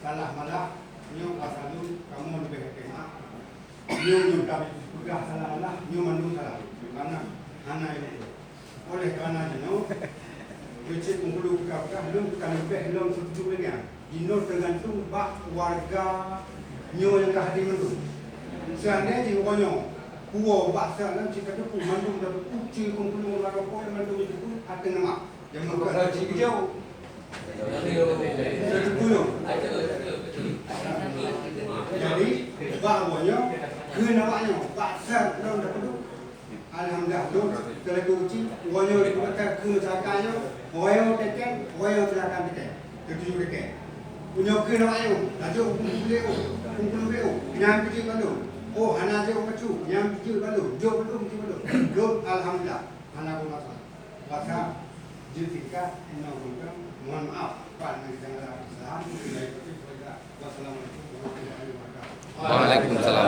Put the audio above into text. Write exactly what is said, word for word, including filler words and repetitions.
Salah malah, nyoe pasal lôn, kamoe leubeh lakèe meu'ah. Nyoe, nyoe ka peugah salah malah, nyoe mandum salah. Karena hana ilèe. Oleh karena nyoe, keucit Teungku peugah-peugah, lôn ka leubeh lom seutuju lagèe nyan. Jinoe teugantung bak warga nyoe nyang ka hadir mandum. Seandai jih uroe nyoe, puwoe bak seuhat lam cit ka teupeu mandum, tapi ucue kumpulong lam rokok mandum itu pun ateueh nama. Nyang meukeureuji beliau. Teupeue. Jadi, bak uroe nyoe, kheun awak nyoe, bak seuhat lom tapeudong. Alhamdulillah, tu, teuleuku uci, uroe nyoe di kota kheun saka nyoe, uroe nyoe teken, uroe nyoe silakan teken. Teutuju teken. Uroe nyoe kheun awak nyoe, laju kumpul beuleue, kumpul beuleue, nyang keujeuet bandum. Oh, hana jeuet bacut, nyang keujeuet bandum, jeuet bandum, keujeuet bandum. Lôn, alhamdulillah, hana pun masalah. Puasa jeuet tingkat, inong bungkang, mohon maaf, pan nyang teulah kesalahan, wassalamualaikum warahmatullahi wabarakatuh. Waalaikumsalam